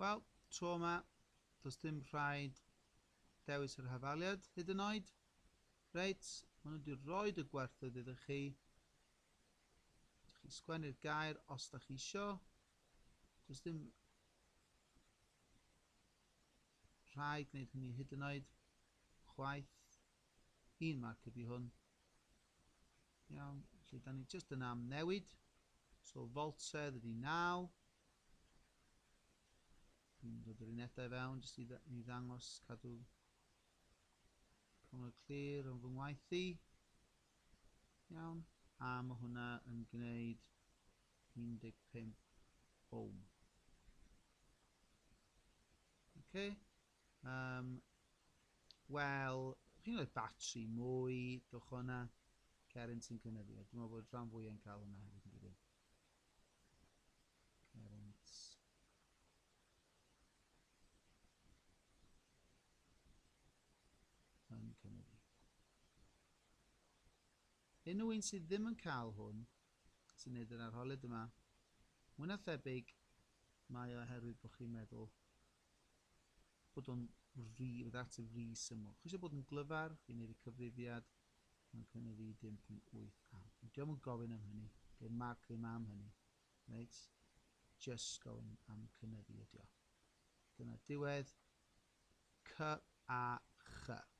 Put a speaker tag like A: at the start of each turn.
A: Wel, tro yma, does dim rhaid dewis yr hafaliad hyd yn oed. Reit, maen nhw wedi rhoi y gwerthoedd iddo chi. Ydych chi'n sgwennu'r gair os da chi isio. Does dim rhaid gwneud hynny hyd yn oed chwaith. Un marc ydy hwn. Iawn, felly da ni jyst yn am newid. So voltedd ydy 9. Dwi'n dod yr unedau fewn jyst i, i ddangos cadw cofnod clir yn fy ngwaith i. Iawn, a mae hwnna yn gwneud 15 ohm. Okay. Wel, chi'n rhoi batri mwy, dwch hwnna, ceryn sy'n cynyddu. Dwi'n meddwl bod rhan fwyaf yn cael hwnna hefyd yn dydyn. Cerrynt. Yn cynyddu. Unrhyw un sydd ddim yn cael hwn, sy'n neud yr arholiad yma, mwy na thebyg mae o oherwydd bod chi'n meddwl bod o'n rhy, bod yr ateb rhy syml. Chi eisiau bod yn glyfar, chi'n neud y cyfrifiad, mae'n cynyddu i 0.8 amp. Ond diolch yn gofyn am hynny, di'r marc ddim am hynny. Reit? Just gofyn am cynyddu ydi o. Dyna diwedd C a Ch.